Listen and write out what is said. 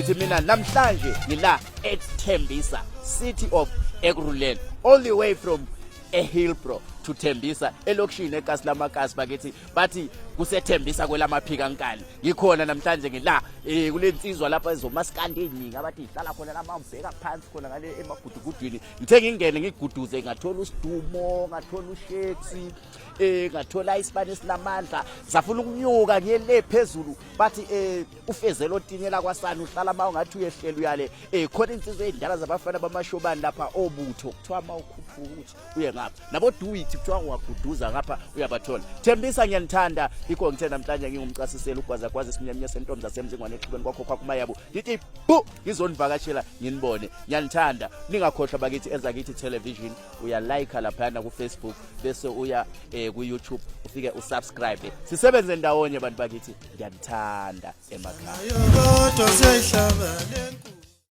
Ngithi mina namhlanje ngila eThembisa, City of Ekurhuleni, all the way from eHillbrow to Thembisa elokishini ekasi lamakasi bakithi, bathi kuseThembisa kwelamaphika nkani. Ngikhona namhlanje ngila kule nsizwa lapha ezomaskandi eziningi abathi ihlala khona lama ubheka phansi khona ngale emagudugudwini. Ngithe ngingene ngiguduze, ngathola usidumo, ngathola usheksi, ngathola isibane esinamandla, safuna ukunyuka ngiye le phezulu. Bathi ufezelo otinyela kwasani uhlala uma ungathi uyehlela uyale. Khona insizwa ey'ndala zabafana bamashobani lapha obutho, kuthiwa uma ukhuphuka ukuthi uye ngapha nabo do it, kuthiwa ungaguduza ngapha uyabathola. Thembisa, ngiyanithanda. Ikho ngithe namhlanje ngingumcasisela ugwazagwaza isinyamnya sentombi zasemzingwane exhubeni kwakho kwakumayabo, ngithi bu ngizonivakashela nginibone. Ngiyanithanda, ningakhohlwa bakithi, Ezakithi Television, uyalike laphayana ku-Facebook, bese uya ku-YouTube ufike usubscribe, sisebenze ndawonye bantu bakithi. Ngiyanithanda emakhaya. Kodwa seyihlabane.